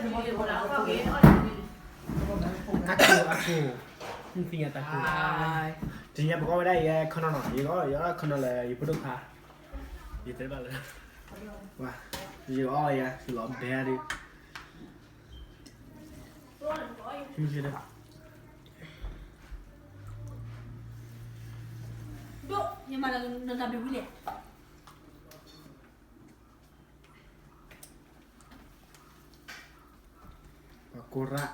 အကိၢ် အကိၢ်, သ့ၣ်ညါတၢ်ကိၢ်, တနံၤညါပကအီၣ်ဝဲဒၣ်ယဲခီနီၤနီၤ, ယကအီၣ် ယအီၣ်ခီနီၤလၢယဖိဒိၣ်ခွါ, ယတဲဘၣ်လၢ, ယကအီၣ်ယဲ ယလီၤဘဲဒုး, ဒိၣ်, ယမၤဒီးနတၢ်ဘျုးဝံၤလဲၣ်. ပှၤကိးရၣ်,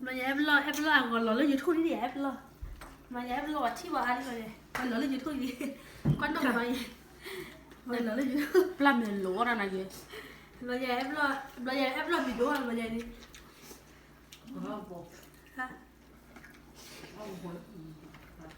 မ့ၢ်ယအဲၣ်ပလီၢ် အဲၣ်ပလီၢ်အဂီၢ်လီၤလၢ YouTube ဒ်န့ၣ် အဲၣ်ပလီၢ်, မ့ၢ်ယအဲၣ်ပလီၢ်ဝဲထံၣ်ဝဲအါဒ်လီၤန့ၣ် ဝဲလီၤလၢ YouTube ဒ်န့ၣ်, ကွၢ်နီၣ်မ့ၢ်ယဲ, ဝဲလီၤလၢ YouTube ပျၢ်မဲာ်လိၤအီၣ်တၢ်နၤက့ၤ, ဘျီယအဲၣ်ပလီၢ် ဘျီယအဲၣ်ပလီၢ် video ဘျီယဲန့ၣ် မ့ၢ်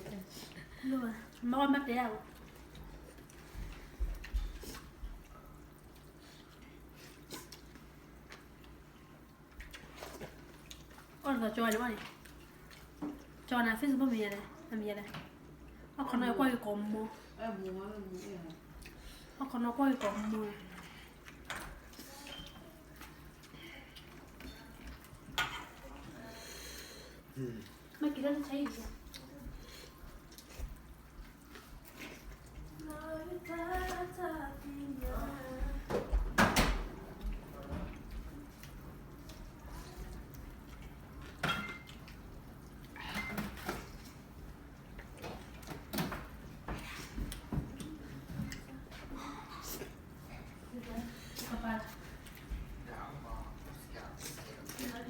အီၣ်မ့ၢ်တဲယၤ, အီၣ်လီၤကၠီဝဲန့ၣ်ဘၣ်န့ၣ်, ကၠီနၤ Facebook မ့ၢ်ယဲလဲၣ်, မ့ၢ်ယဲလဲၣ်,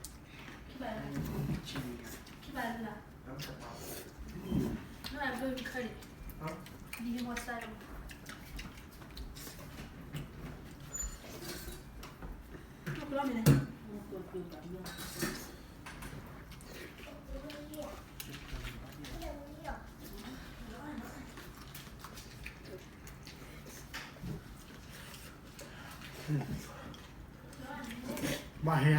အီၣ်ခီနီၣ်ကွၢ်က့ၤကိးမီၤ, အီၣ်ခီနီၣ်ကွၢ်က့ၤကိးမီၤ. ဘၣ်ဟဲ လ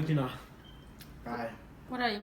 ၢကနၤ